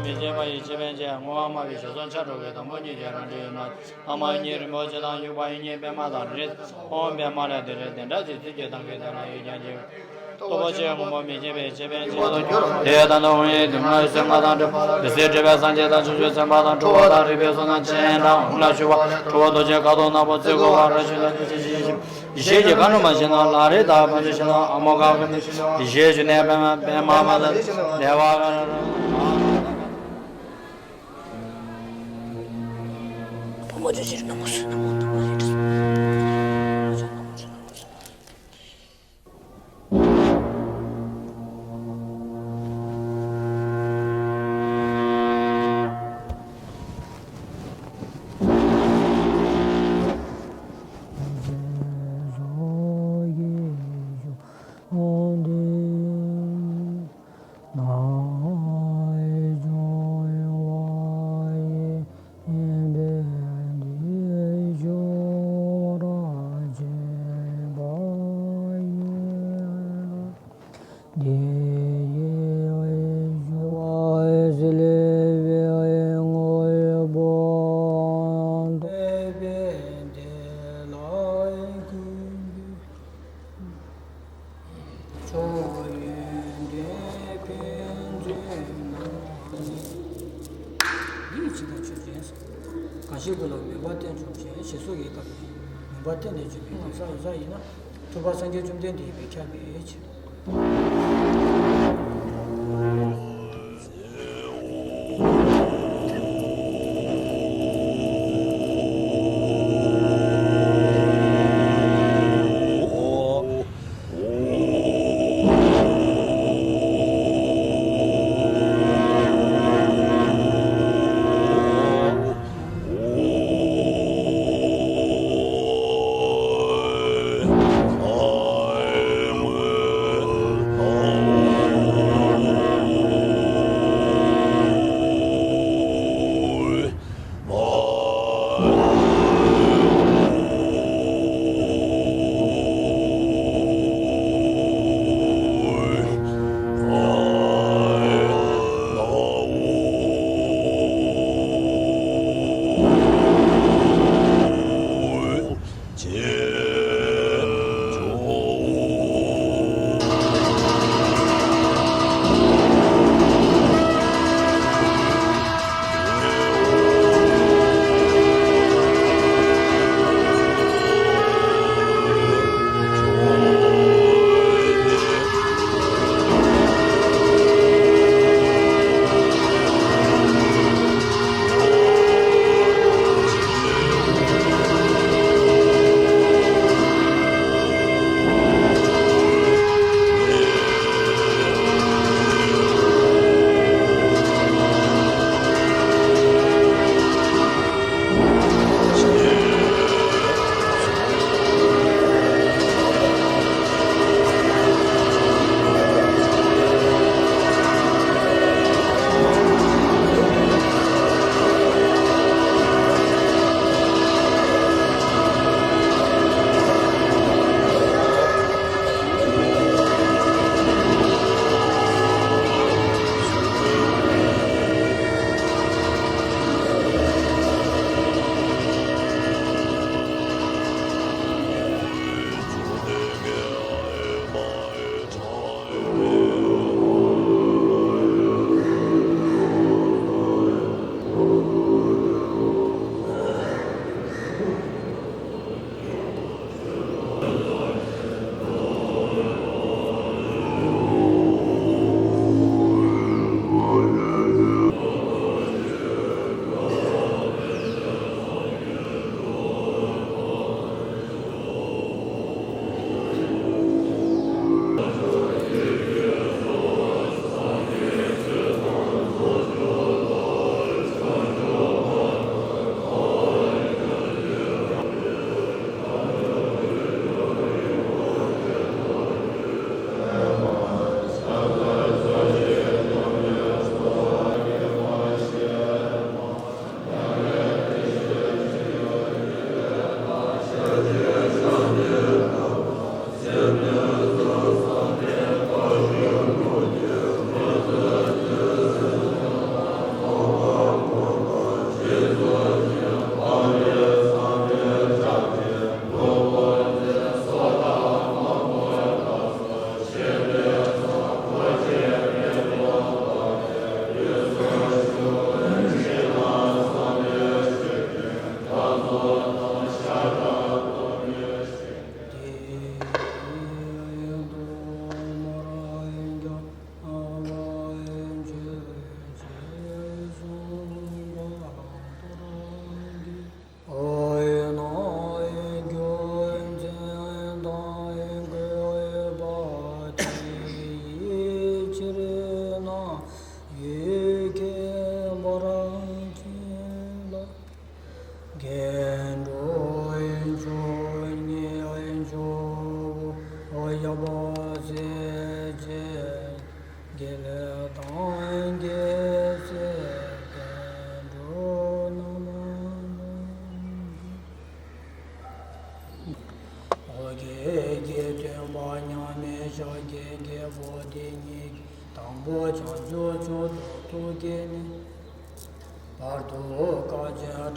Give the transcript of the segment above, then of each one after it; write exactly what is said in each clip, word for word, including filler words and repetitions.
མི་བརྗེད་པ་ཡི་ཕྱི་ཕན་ཆེ། བསྔོ་བ་སྨྲ་བའི་ཞལ་གསུམ་ཕྱག་དྲུག་གི། དང་པོ་སྙིང་རྗེ་རང་གྲོལ་ཡུལ་ན། ལྷ་མ་ཡིན་གཉིས་རིན་པོ་ཆེ་དང་། དབྱུག་པ་ཡིན་གཉིས་པདྨ་དང་། རིགས་ཨོཾ་པདྨ་ལས་ཏེ་རིགས་དེ་འདྲ་ཞིག་ཚིག་གི་གདངས་ཀྱི་དོན་ལ་ཡུལ་ཀྱང་འགྱུར། སྟོབས་པོ་ཆེ། སྔོན་པོ་མི་བརྗེད་པའི་ཕྱི་ཕན་ཆེ། དེ་ཡང་ད་ལྟ་དབང་ཡོད་དུ་ང་ཡི་སེམས་ཁ་དང་འདྲ། དེ་སྲིད་སྤྲུལ་པའི་སངས་རྒྱས་དང་བྱང་ཆུབ་སེམས་དཔའ་དང་། ཁྲོ་བོ་དང་རིག་པའི་ཚོགས་རྣམས་སྤྱན་དྲངས་ལ་ཞུ་བ། ཁྲོ་བོ་རྡོ་རྗེ་ཁ་དོག་ནག་པོ་རྩེ་དགུ་པ་ར་ཤི་ལ་དེ་ཚེ་ཞིག་ཡེ་ཤེས་ཀྱི་མཁའ་འགྲོ་མ་ཞིག་དང་། ལ་རེ་དང་བ་ཚེ་ཞིག་དང་། ཨ་མོ་ག་གི་ཡེ་ཤེས་ཀྱི་གནས་པདྨ་པདྨ་མ་དང་བདེ་བ་ག་ར་ར། བུ་མོ་ཆུ་ཕྱིར་ན་མོ་སུ་ན་མོ་ན་མོ་རེ་ཏྲི་སུ། འདི་ཡི་ཕྱི་དང་ཆོས་ཅན། གང་ཞིག་ཀུན་ལ་མོས་པ་བསྟན་བྱུང་ཞིང་། ཞེས་སོགས་ཀྱི་སྐབས་ནས་མོས་པ་བསྟན་ནས་བྱུང་བའི་གང་ཟག་ཡིན་ས་ཡིན་ན། ཐུབ་པ་སངས་རྒྱས་བཅོམ་ལྡན་འདས་ཡིན་པས་ཁྱབ་པའི་ཕྱིར།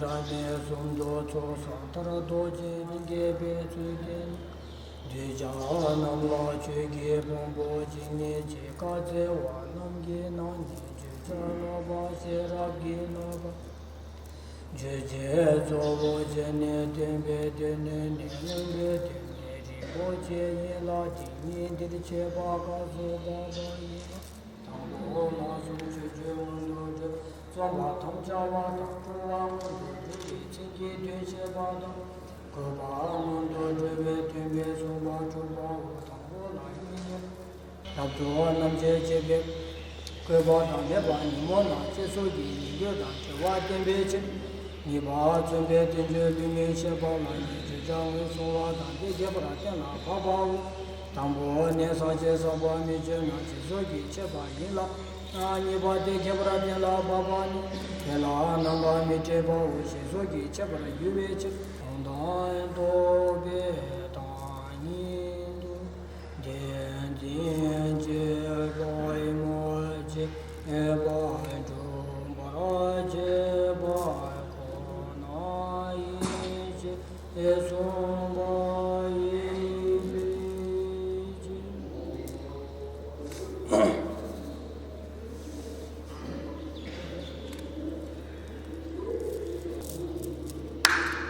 རབ་གནས་སུམ་མདོ་ཚོགས་བསགས་མཐར་ཐུག་ཅིང་དགེ་བའི་ཚུལ་བསྟན། གདུལ་བྱ་རྣམས་ལ་ཆོས་ཀྱི་ཕུང་པོ་ཇི་སྙེད་ཅིག་བཀའ་སྩལ་བ་རྣམས་ཀྱི་ནང་ནས་བརྗོད་བྱ་ཀློག་པ་ཤེས་རབ་ཀྱིས་བསླབ་པ། རྗོད་བྱེད་གཙོ་བོ་བྱས་ནས་སྟོན་པའི་སྟེང་ནས་ནི་མངོན་པའི་སྟེང་ནས་རིན་པོ་ཆེ་ཡིན་ལ། དེ་ཉིད་འདིར་འཆད་པ་སྐབས་སུ་བབ་པ་ཡིན། དང་པོ་ལ་སོགས་ཆོས་སྤྱོད་མངོན་དུ་གྲུབ། རྩོམ་པ་དམ་བཅའ་བ་དང་སྤྲུལ་པ་མངོན་དུ་གྲུབ་པའི་མཚན་གྱི་དོན་བཤད་པ་དང་། དགོས་པ་མངོན་དུ་གྲུབ་པའི་སྟོན་པའི་གསུངས་པ་དྲུག་པའོ། དང་པོ་ལ་ཡིན་ནོ། རབ་ཏུ་རྣམ་འབྱེད་བྱེད་པའི་དགོས་པ་དང་ལེགས་པར་ཉོན་མོངས་དང་བཅས་སོགས་ཀྱི་ཉེས་དགོས་དང་བྲལ་བ་བསྟན་པའི་ཕྱིར། གཉིས་པ་རྩོམ་པའི་བསྟན་བཅོས་ལུས་མིན་བཤད་པ་ལ་ཉེ་བརྗོད་བྱ་དངོས་གསུངས་པ་དང་དེ་རྒྱས་པར་གཏན་ལ་ཕབ་པའོ། དང་པོ་ནི་ཟག་བཅས་ཟག་པ་མི་བརྗོད་ན་ཞེས་སོགས་ཀྱིས་འཆད་པ་ཡིན་ལ། གཉིས་པ་དེ་རྒྱས་པར་གཏན་ལ་ཕབ་པ་ནི་དེ་ལ་རྣམ་པ་མི་འཁྲིད་པའོ་ཞེས་སོགས་ཀྱིས་འཆད་པར་འགྱུར་བའི་ཕྱིར། དོན་དམ་རྟོགས་པའི་བདག་ཉིད་དུ། བདེན་འཛིན་བྱེད་པ་ཡིན་མོད་ཅེས་པ་སྒྲུབ་པར་བྱེད་པ་ཁོ་ན་ཡིན་ཞེས་གསུངས་པ་ཡིན་པའི་ཕྱིར། འདི་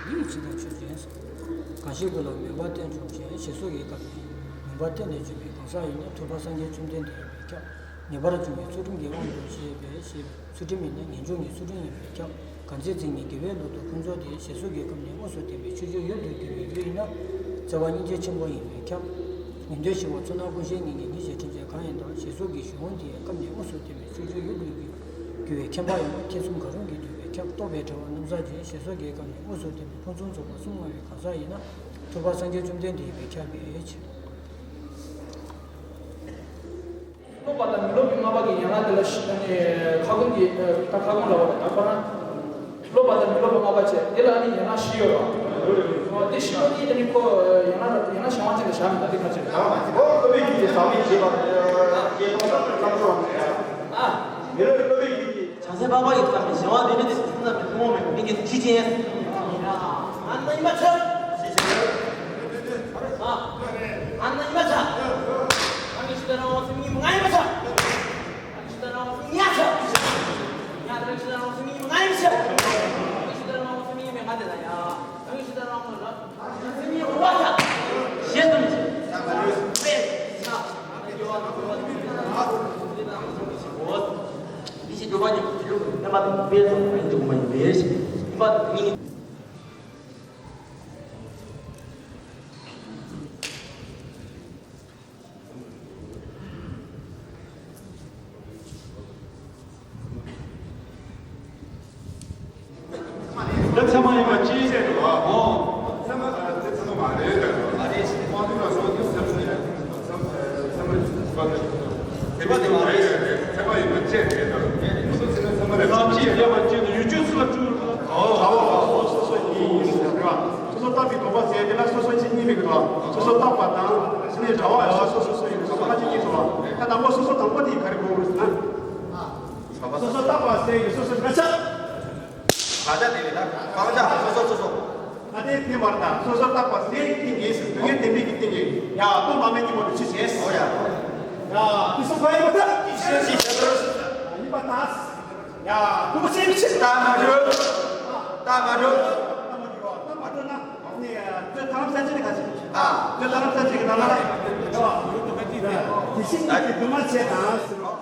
ཡི་ཕྱིར་ན་ཆོས་ཅན། གང་ཞིག་ཀུན་ལ་མུན་པ་བསྟན་བྱུང་ཞེས་ཞེས་སོགས་ཀྱི་སྐབས་ནས་མུན་པ་བསྟན་ནས་བྱུང་བའི་གང་ཟག་ཡིན་ན་ཐུབ་པ་སངས་རྒྱས་བཅོམ་ལྡན་འདས་ཡིན་པས་ཁྱབ། ངེས་པར་འབྱུང་བའི་ཚུལ་ཁྲིམས་ཀྱི་དབང་དུ་བྱས་པས་ཞེས་པའི་ཚུལ་ཁྲིམས་ཡིན་ན་ངེས་འབྱུང་གི་ཚུལ་ཁྲིམས་ཡིན་པས་ཁྱབ། གང་ཚེ་འཛིན་གྱི་དགེ་བའི་ལུགས་དང་ཕུན་ཚོགས་ཏེ་ཞེས་སོགས་ཀྱི་སྐབས་ནས་དངོས་སུ་བསྟན་པའི་ཆོས་སྤྱོད་ཡུལ་དུ་གྱུར་པའི་ཡུལ་ཡིན་ན་བརྩེ་བ་སྙིང་རྗེ་ཆེན་པོ་ཡིན་པས་ཁྱབ། ཉན་ཐོས་ཞི་བ་ཚོལ་སྣང་ཀུན་ཤེས་ཉིད་ཀྱི་ཉིད་ཅེས་ཕྲིན་ལས་གང་ཡིན་དང་ཞེས་སོགས་ཀྱི་གཞུང་དེའི་སྐབས་ནས་དངོས་སུ་བསྟན་པའི་ཆོས་སྤྱོད་ཡུལ་དུ་གྱུར་བའི་མཁྱེན་པ་ཡིན་ན་ཐེ་ཚོམ་གང་རུང་གིས་བསྡུས་པས་ཁྱབ། རྟོགས་པའི་དྲི་བ་རྣམ་གསལ་ཅན་ཞེས་སོགས་ཀྱི་སྐབས་ནས་དངོས་སུ་བསྟན་པའི་ཕུན་སུམ་ཚོགས་པ་གསུམ་མངའ་བའི་གང་ཟག་ཡིན་ན་ཐུབ་པ་སངས་རྒྱས་བཅོམ་ལྡན་འདས་ཡིན་པས་ཁྱབ་པའི་ཕྱིར། སློབ་པ་དང་མི་སློབ་པའི་ལྔ་པ་གི་ཡན་ལག་དེ་ལ་ཤི་ཨ་ནི་ཁ་སྐོང་གི་ད་ཁ་སྐོང་ལ་བ་དང་ཁོ་ན་སློབ་པ་དང་མི་སློབ་པའི་ལྔ་པ་བྱས་དེ་ལ་ཨ་ནི་ཡན་ལག་བཞི་ཡོད་རེད་བ། དེ་བཞི་པོ་གཉིས་དེ་ནི་ཁོ་ཡན་ལག་ཡན་ལག་གཞན་དབང་ཅན་དུ་བཞག་མི་འདུག་དེ་ཁ་ཆེ་རེད། ཨོ་སློབ་པའི་རྒྱུད་ཀྱི་ཟག་མེད་བྱེད་པ་སྐྱེས་སྟོང་ཟག་པའི་ཁམས་སོགས་མི་རབས་སློབ་པའི་རྒྱུད་ཀྱི། བྱང་སེམས་འཕགས་པ་ཡི་བསམ་པའི་གཞན་དབང་དེ་ནི་དེ་སེམས་ཙམ་གྱི་ཐུན་མོང་མེད་པའི་མིང་གི་ཁྲིད་ཅན། ང་ནི་ཡིན་པ་ཆགས། ང་ནི་ཡིན་པ་ཆགས། ང་ནི་ཤི་དང་རང་དབང་སེམས་ཉིད་མ་ང་ཡིན་པ་ཆགས། ང་ནི་ཤི་དང་རང་དབང་སེམས་ཉིད་ཆགས། ང་དང་ཤི་དང་རང་དབང་སེམས་ཉིད་མ་ང་ཡིན་པ་ཆགས། ང་ནི་ཤི་དང་རང་དབང་སེམས་ཉིད་མེད་ང་དེ་ལ་ཡ། ང་ནི་ཤི་དང་རང་དབང་ལ། ཞེས་གསུངས་ཀྱི། མི་ཤེས་འགྱུར་བ་ཉིད་ཀྱི་ལུགས་ཀྱི་བསྟན་པ་དང་དཔེ་སོགས་ཀྱི་འཇུག་མ་ཡིན་པས་ཞེས་བསྟན་པ་དང་ཉིད། ད་ཚད་མ་ཡིན་པ་ཅི་ཟེར་རོ། ཨོ། ཚད་མ་ཨ་དེ་ཚད་མ་མ་རེད་ད། ཨ་རེད། དབང་དུ་ལ་སོགས་ཀྱི་ཚད་མ་རེད། ཚད་མ་ཚད་མ་ཚད་མ་དེ་མ་རེད། ཚད་མ་ཡིན་པ་ཅི་རེད་ད། ཚད་མ་ཡིན་པ་ཅི་རེད་ད། ཚད་མ་ཚད་མ་རེད། ཚད་མ་ཅི་ཡོད་པ་ཅི་དང་ཡུལ་ཆོས་སུ་ལ་སྤྲུལ། ཨོ། ཨོ། སོ་སོ་སོ་ཡིན་ཟེར་རེད་བ། སོ་སོ་བརྟགས་པའི་དོགས་པ་ཟེར་དེ་ལ་སོ་སོ་གཅིག་གཉིས་མེད་ཀྱི་རེད་བ། སོ་སོ་བརྟགས་པ་དང་། དེ་ནས་འདྲ་བ་ཡོད་ས་སོ་སོ་སོ་ཡིན་སོ་སོ་ཁ་ཅིག་གཉིས་སོ། ད་དང་པོ་སོ་སོ་དང་པོ་དེ་ག་རེ་གོ་དགོས་ཟེར་ན། སོ་སོ་བརྟགས་པ་ཟེར་ཡོད་སོ་སོ་རེད་ཆགས། ད་ཆ་དེ་རེད་ད། སྤང་བྱ་སོ་སོ་སོ་སོ། ད་དེ་དེ་མར་ད་སོ་སོ་བརྟགས་པ་ཟེར་ཡི་ཏིང་ངེ་ཟེར་དུས་ངེས་བདེན་པའི་གི་ཏིང་ངེ་ཡ་སྟོང་པ་མེད་ཀྱི་མོ་དུ་ཆི་ཟེར། ཨོ་ཡ། ཡ་དེ་སོ་ག་ཡི་མོ་ད་ཅི་ཟེར་ཅི་ཟེར། ཡིན་པ་ད། ཡ་དུ་བ་ཟེར་མི་ཆི། ད་མ་རུ། ད་མ་རུ། ད་མ་རུ་ན། ནི་ཏེ་ཐང་ས་ཅི་ཁ་ཅི། ཨ། ཏེ་ཐང་ས་ཅི་ཁ་ན་ལ། དེ་ཤིང་གི་དུ་མ་ཆེ་དང་།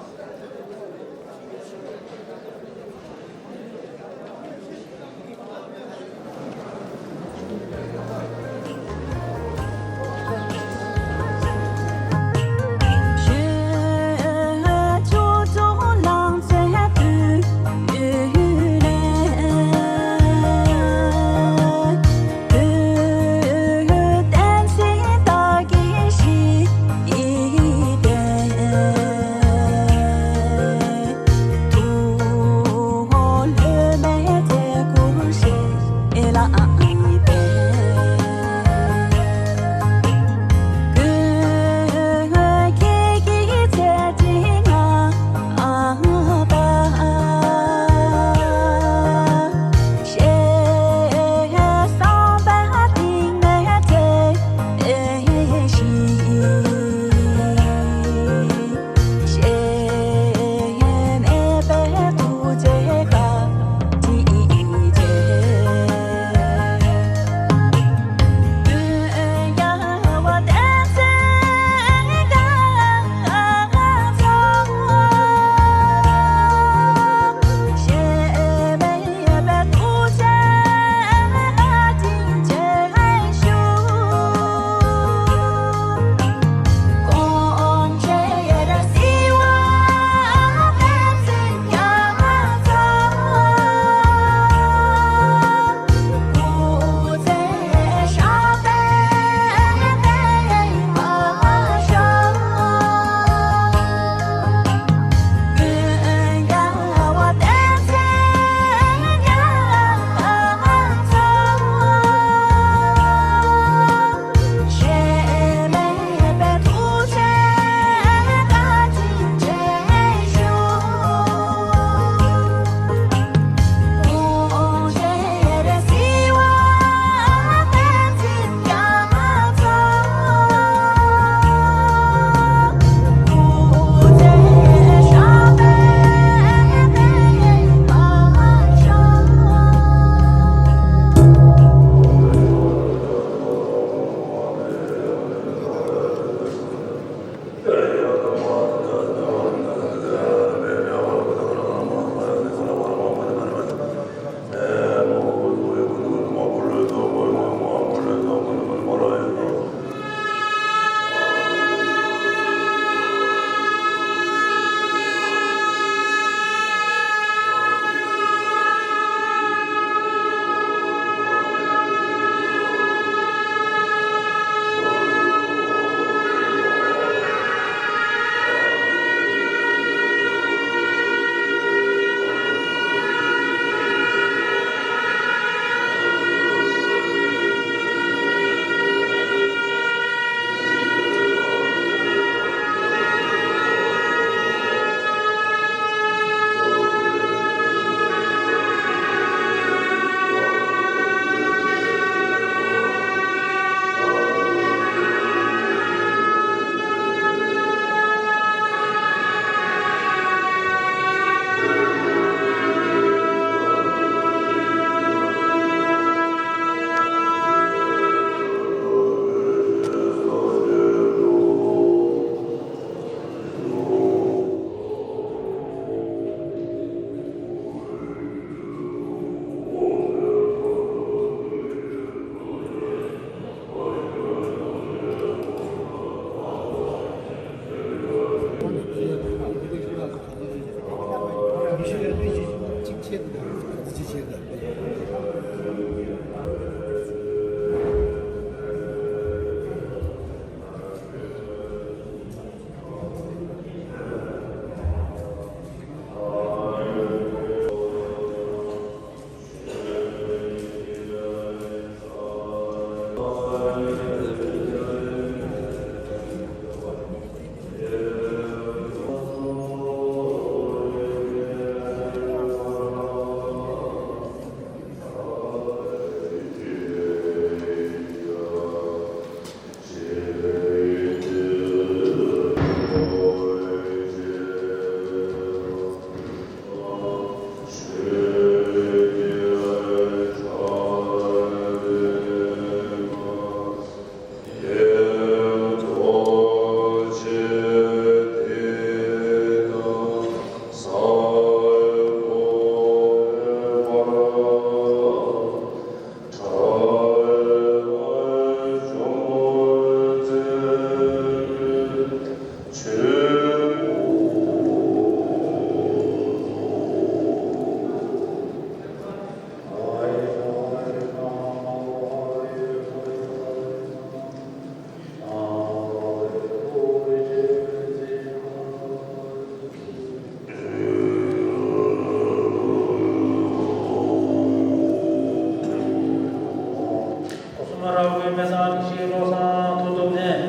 སྐུ་གསུམ་རབ་དགུའི་དཔལ་བཟང་ཡེ་ཤེས་བློ་བཟང་མཐུ་སྟོབས་ལྡན།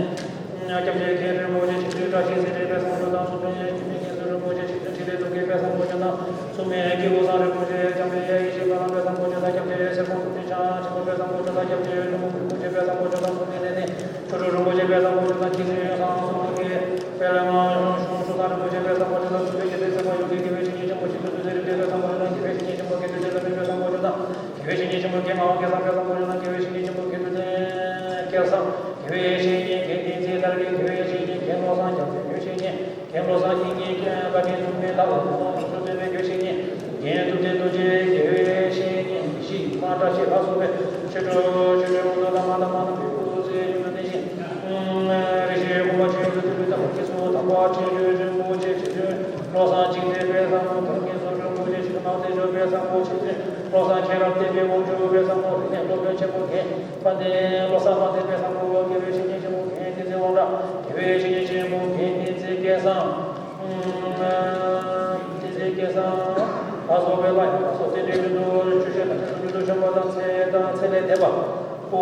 སྐྱབས་རྗེ་མཁན་རིན་པོ་ཆེ་ཆིག་སྒྲིལ་བཀྲ་ཤིས་ཚེ་རིང་དཔལ་བཟང་མོ་དང་། གསུམ་པའི་འཇིགས་མེད་མཁན་ཟུར་རིན་པོ་ཆེ་ཆིག་སྒྲིལ་འཕྲིན་ལས་རྡོ་རྗེ་དཔལ་བཟང་མོ་དང་། གསུམ་པའི་དགེ་བློ་བཟང་རིན་པོ་ཆེ་འཇམ་དཔལ་ཡེ་ཤེས་དཔལ་བཟང་མོ་དང་། སྐྱབས་རྗེ་སེར་ཕུང་གསུམ་ཆེན་ཆང་ཆེན་པོ་དཔལ་བཟང་མོ་དང་། སྐྱབས་རྗེ་ཀླུ་མོ་བུ་རིན་པོ་ཆེ་དཔལ་བཟང་མོ་དང་། གསུམ་པའི་ལས་ལྡན་ཆོ་འཕྲུལ་རིན་པོ་ཆེ་དཔལ་བཟང་མོ་དང་། ཁྱེད་ཚོའི་ཡང་གསང་གསུམ་གྱི་དཔལ་ལས་མང་གཞུང་གཞུང་གསུང་ཐང་རིན་པོ་ཆེ་དཔལ་བཟང་མོ་དང་། གསུམ་པའི་རྒྱལ་སྲས་ཚེ་དཔལ་ཡུལ་གྱི་དགེ་བའི་བཤེས་གཉེན་ཆེན་པོ་ཆིག་སྒྲིལ་རྡོ་རྗེ་རིན་པོ་ཆེ་དཔལ་བཟང་མོ་དང་། དགེ་བའི་བཤེས་གཉེན་ཆེན་པོ་དགེ་འདུན་ཆེན་པོ་དཔལ་བཟང་མོ་དང་། དགེ་བའི་བཤེས་གཉེན་ཆེན་པོ་དགེ་ངག་དབང་སྐལ་བཟང་དཔལ་བཟང་མོ་དང་། དགེ་བའི་བཤེས་གཉེན་ཆེན་པོ་དགེ་འདུན་བསྟན་སྐལ་བཟང་། དགེ་བའི་བཤེས་གཉེན་དགེ་བསྟན་འཛིན་དར་རྒྱས། དགེ་བའི་བཤེས་གཉེན་དགེ་བློ་བཟང་རྒྱ་མཚོ། དགེ་བའི་བཤེས་གཉེན་དགེ་བློ་བཟང་དབྱིག་གཉེན་བཀའ་དྲིན་ཐུགས་ཕན་ལ་འོ་ཚོ་བསྟན་པའི་དགེ་བའི་བཤེས་གཉེན་དགེ་འདུན་བསྟན་རྡོ་རྗེ། དགེ་བའི་བཤེས་གཉེན་ཡེ་ཤེས་མ་བཀྲ་ཤིས་ལ་སོགས་པའི་ཆོས་གྲོགས་ཆོས་གྲོགས་མང་དུ་ལ་མ་དང་མ་དང་བུ་ཚེ་ཡུན་ནན་ཞིང་། རིན་ཆེན་དགོངས་པ་ཆོས་ཀྱི་ཐུགས་ལ་དམ་པ་སྐྱེས་སོ། དམ་པ་ཆོས་ཀྱི་རིན་པོ་ཆེ་ཆེ་ཆུང་བློ་བཟང་འཇིག་རྟེན་དཔལ་བཟང་མོ་དང་། ཀུན་བཟང་རིན་པོ་ཆེ་ཆེ་ཆུང་ནང་བསྟན་ཆོས་དཔལ་བཟང་མོ་ཆེ་ཆུང་བློ་བཟང་མཁྱེན་རབ་བསྟན་པའི་དབང་ཕྱུག་དཔལ་བཟང་མོ། རིག་གནས་སློབ་དཔོན་ཆེན་པོ་རྒན་དཔལ་ལྡན་བློ་བཟང་དཔལ་ལྡན་དཔལ་བཟང་མོ། དགེ་བའི་བཤེས་གཉེན་ཆེན་པོ་རྒན་བསྟན་འཛིན་དབང་གྲགས། དགེ་བའི་བཤེས་གཉེན་ཆེན་པོ་རྒན་བསྟན་འཛིན་སྐལ་བཟང་། བསྟན་འཛིན་སྐལ་བཟང་། ལ་སོགས་པའི་ལྷ་ཡི་ལ་སོགས་རྟེན་འབྲེལ་རྒྱུན་དུ་ཆོས་སྤྱོད་དང་ཆོས་རྒྱུན་དུ་བྱོན་པ་དང་། ཚེ་དང་ཚེ་ལས་འདས་པ་སྐུ་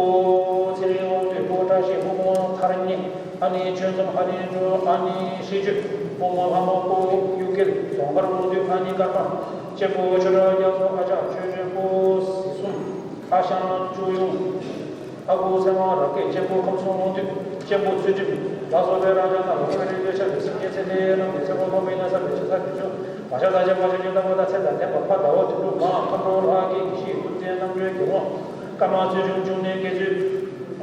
ཚེ་རིང་དབང་འདུས་སྐུ་བཀྲ་ཤིས་སྐུ་ངོ་མཐར་གཉིས། ཨ་ནི་ཆོས་འཛོམས་ཧ་ལས་འབྱུང་། ཨ་ནི་ཧྲི་ཅུ་སྐུ་ངོ་ལྷ་མོ་སྐུ་གཡུ་སྐྱིད་རྫོང་མཁར་དབང་འདུས་ཨ་ནི་ཀརྨ་གཅེན་པོ་ཆོས་གྲགས་རྒྱ་མཚོ་ཨ་ཅག་ཆོས་སྒྲོན་སྐུ་སྲིད་གསུམ་ཨ་ཞང་བཅུ་ཡུམ། ཨ་ཁུ་ཚེ་དབང་རབ་རྒྱས་གཅེན་པོ་ཁམས་གསུམ་དབང་འདུས་གཅེན་པོ་ཚུལ་ཁྲིམས་ལ་སོགས་པའི་རང་ཅག་རྣམས་ལ་བོད་རིགས་ཡོད་ཆ་རེ་སེམས་ཅན་ཚེ་འདིའི་རྣམ་པའི་ཚེ་བ་ཐོག་མེད་ནས་བསམ་པའི་ཆེ་ས་དུས་ཆུང་བ་ཤ་ད་ཆ་བ་ཤ་ཉོན་དང་བ་དང་ཚེ་དང་ལྡན་པ་ཕ་ཟླ་བ་དོན་གྲུབ་མ་མཁའ་འགྲོ་ལྷ་གི་དགེ་བཤེས་ཀུན་མཛད་རྣམ་གྲོལ་དགེ་སློང་ཀརྨ་ཚུལ་ཁྲིམས་འབྱུང་གནས་དགེ་ཚུལ་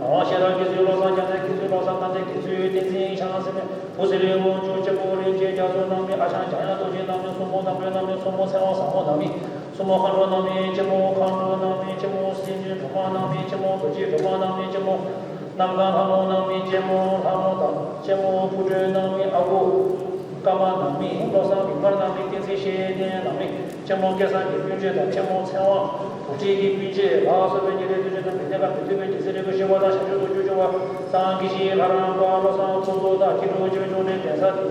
ཨ་ཤེས་རབ་དགེ་ཚུལ་བློ་བཟང་རྒྱ་མཚོ་དགེ་ཚུལ་བློ་བཟང་དཀར་མཛེས་དགེ་ཚུལ་བསྟན་འཛིན་ཤང་སེ་མེ་བུ་སི་ལི་དབང་ཕྱུག་གཅེན་པོ་རིན་ཆེན་རྒྱ་མཚོ་རྣམ་སྨིན་ཨ་ཞང་འཇམ་དབྱངས་རྡོ་རྗེ་རྣམ་སྨིན་སྲུ་མོ་འདམ་བུའི་རྣམ་སྨིན་སྲུ་མོ་ཚེ་དབང་བཟང་མོ་རྣམ་སྨིན། སྲུ་མོ་མཁའ་འགྲོ་རྣམ་སྨིན་གཅེན་མོ་མཁའ་འགྲོ་རྣམ་སྨིན་གཅེན་མོ་སྲིན་རྗེ་སྒྲོལ་མ་རྣམ་སྨིན་གཅེན་མོ་རྡོ་རྗེ་སྒྲོལ་མ་རྣམ་སྨིན་གཅེན་མོ་གནམ་གང་ལྷ་མོ་རྣམ་སྨིན་གཅེན་མོ་ལྷ་མོ་དང་གཅེན་མོ་ཕུར་སྒྲོན་རྣམ་སྨིན་ཨ་ཁུ་ཀརྨ་རྣམ་སྨིན་བློ་བཟང་མིག་དམར་རྣམ་སྨིན་བསྟན་འཛིན་ཤེས་ལྡན་རྣམ་སྨིན་གཅེན་མོ་སྐལ་བཟང་གི་སྤུན་མཆེད་དང་གཅེན་མོ་ཚེ་དབང་བུ་ཁྲིད་ཀྱི་སྤུན་མཆེད་ལ་སོགས་པའི་ཉེ་རིང་དུས་ཆེན་དང་མི་གནས་ཀ་མི་མཐུན་པའི་རྒྱལ་སྲས་རིན་པོ་ཆེ་བ་དང་ཞབས་ཞུ་དུ་བཅུ་བཅུ་བ་གཙང་གི་ཞིང་ལྷ་རམས་པ་བློ་བཟང་ཕུན་ཚོགས་དང་སྐྱིད་སྡུག་ཆོས་འབྱུང་གནས་གདན་ས་དེ།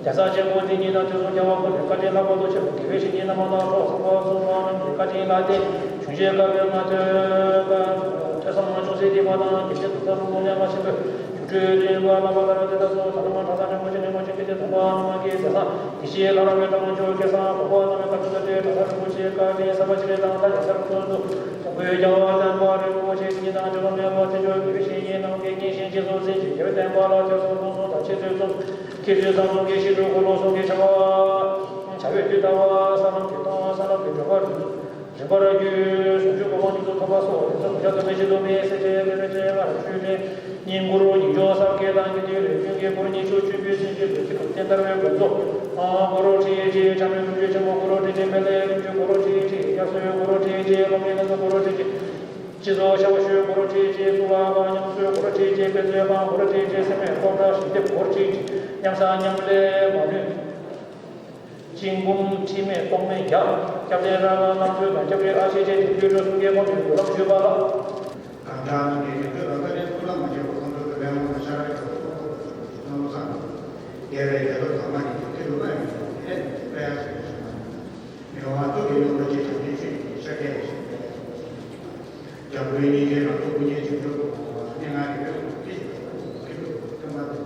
རྒྱལ་ས་ཆེན་པོ་འདི་ཉིད་དང་དུས་གསུམ་རྒྱལ་བ་ཀུན་ལས་བཀའ་དྲིན་ལྷག་པར་དུ་ཆེ་བའི་དགེ་བའི་བཤེས་གཉེན་རྣམ་པ་དང་གྲོགས་ཚོགས་པ་གཙུག་ལག་རྣམས་ཀྱི་བཀའ་དྲིན་ལ་བརྟེན་བྱུང་ཞེས་བཀའ་པོད་ལྔ་ཐོས་པ་ཐོས་བསམ་ཆུང་སྲིད་དེ་མ་དང་དགེ་བཤེས་ཐུགས་ཐག་རིང་པོ་གནས་པ་ཆེན་པོས་སྒྱུ་འཕྲུལ་སྟོན་པ་བསླབ་པ་ལྟར་དེ་དག་སོགས་ད་ལྟ་མ་གྲགས་དང་རིན་པོ་ཆེ་རིན་པོ་ཆེ་གི་དེ་དམ་པ་རྣམ་ཀྱི་མཛད་བཟང་དེ་བཞིན་ལྷ་རམས་པའི་དང་ཆོས་སྐལ་བཟང་འཕགས་པ་རྣམས་ཀྱི་བཀའ་དྲིན་ལ་བརྟེན་གྲགས་པ་རིན་པོ་ཆེའི་བཀའ་དྲིན་གསར་པ་ཆེ་རིང་དང་ད་ཡང་གསར་དུ་ཐོན་འདུག་དང་པོའི་རྒྱལ་བ་བསྟན་པ་རིན་པོ་ཆེ་དེ་ཉིད་དང་འཇམ་དབྱངས་མེས་པོ་ཆེ་མཆོག་དགེ་བའི་བཤེས་གཉེན་རྣམས་ཀྱི་སྙན་ཞིང་རྗེས་སུ་བརྩེ་ཞིང་རྒྱལ་བའི་བསྟན་པ་ལ་ཐོས་བསམ་སྒོམ་གསུམ་དང་འཆད་རྩོད་གསུམ་མཁས་བཙུན་བཟང་གསུམ་གྱི་ཞི་ཁྲོ་འཁོར་ལོ་གསུམ་གྱི་བྱ་བ། བྱ་བའི་མཐུ་ལྟ་བ་ས་ལམ་གྱི་སྟོང་ས་ལམ་གྱི་བགྲོད་པ་རིམ་པར་བརྒྱུད་ཟུང་འཇུག་གོ་འཕང་མྱུར་དུ་ཐོབ་པ་སོགས་ལེགས་ཚོགས་གོ་ཆ་དུ་མའི་ཆེད་དུ་མེད་སེར་བྱེས་མེ་རོ་ཅན་སྔར་བཅུད་ལེན་སྙིང་ཁུར་ཉིན་འཇོག་གསར་བསྐལ་དང་དགེ་འདུན་ལས་མཐུན་གྱི་ཁུར་ཉིད་ཆོས་བཅུ་པའི་ཚིག་བཅད་ལུས་ཚིག་གམ་བསྟན་དར་བའི་དགོངས་རྫོགས་ཨང་གུ་རུ་ཁྲི་ཆེ་ཆགས་མེད་དྲུག་ཅུའི་ཆེན་མོ་གུ་རུ་ཁྲི་ཆེ་དཔལ་ལྡན་ཀུན་མཆོག་གུ་རུ་ཁྲི་ཆེ་དབྱར་གསོལ་གུ་རུ་ཁྲི་ཆེ་སློབ་གཉེར་ལྷན་ཚོགས་གུ་རུ་ཁྲི་ཆེ། སྤྱི་ཚོགས་ཤ་བ་ཤོད་གུ་རུ་ཁྲི་ཆེ་གཙུག་ལག་ཁང་ཉམས་གསོ་གུ་རུ་ཁྲི་ཆེ་དཔེ་མཛོད་ཁང་གུ་རུ་ཁྲི་ཆེ་སེམས་མེད་སློབ་གྲྭ་ཞིབ་དེབ་གུ་རུ་ཁྲི་ཆེ་མཉམ་བསགས་མཉམ་ལས་མ་ལུས་གཅིག་འབུམ་ཁྲི་མེད་སྟོང་མེད་བརྒྱ། སྐྱབས་གནས་ར་ལ་ནམ་མཚོ་དང་སྐྱབས་རྗེ་ཨ་ཤེ་ཆེན་དེ་དུས་འགྲོ་གསུམ་གྱི་དབང་དུ་གོ་ལག་ཞུས་པ་ལ། གང་དྲག་རྣམས་ཀྱིས་དེ་དུས་ལ་བཀའ་དྲིན་ཐུགས་ལ་མ་བྱས་པར་ཁོང་ཚོ་གི་ལས་དབང་ལ་ཤ་ར་ཡོད་པ་ཐུགས་ཁུར་དུ་གནང་བ་སང་། རྒྱལ་བའི་རྒྱལ་ཁབ་ཚང་མ་ནས་ཀྱི་ཁྱེད་ལུགས་ལ་ཡོད་པའི་ཨེ་ནས་དཔལ་ཡག་ཞིག་ཞུ་ན། མི་དབང་ཐུགས་ཀྱི་གཡོ་འགུལ་གྱི་བྱང་ཆུབ་ཆོས་ཀྱི་ཤཱཀྱ་ཡེ་ཤེས་དཔལ་ཡག་ཞིག་ཞུ་ན། འཇམ་མགོན་སྙིང་རྗེའི་རང་གྲོལ་སྐུ་གཉིས་ཆེན་པོའི་སྐུ་གོང་མ་སྙན་ངག་གི་དཔེ་ལ་ཐུགས་རྗེ་ཆེ་ཞུ་ན་ཐུགས་ཀྱི་སྟོན་པ་དང་།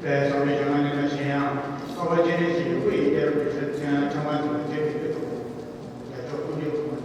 དཔལ་བཟང་པོའི་ཞལ་སྔ་ནས་ན་གཞན་ཡང་། འཕགས་པ་སྤྱན་རས་གཟིགས་ཀྱི་སྐུ་ཡི་གཏེར་དུ་ཆོས་ཚན་ཚང་མ་དེ་ལ་མཇལ་བའི་དུས་སུ། ཡར་ཕྱོགས་ཀུན་འདུས་ཐོག་མ།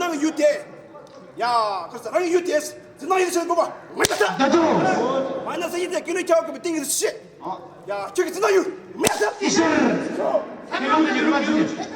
ནང་གི་ཡུལ་དེ། ཡ། ཁོ་ཚོ་རང་གི་ཡུལ་དེ། འཛིན་སྟངས་ཡིན་ཟེར་དགོས་པ་མེད་ད། ད་དུང་། མ་ན་ས་ཡིན་ཏེ་ཀི་ལོ་ཁྱེར་གི་བཏིང་གི་ཤི། ཡ། ཁྱོད་ཀྱི་འཛིན་སྟངས་ཡུལ་མེད་ད། ཨི་ཤི། ད་ཀི་ལོ་མི་ཉུལ་བ་འདུག།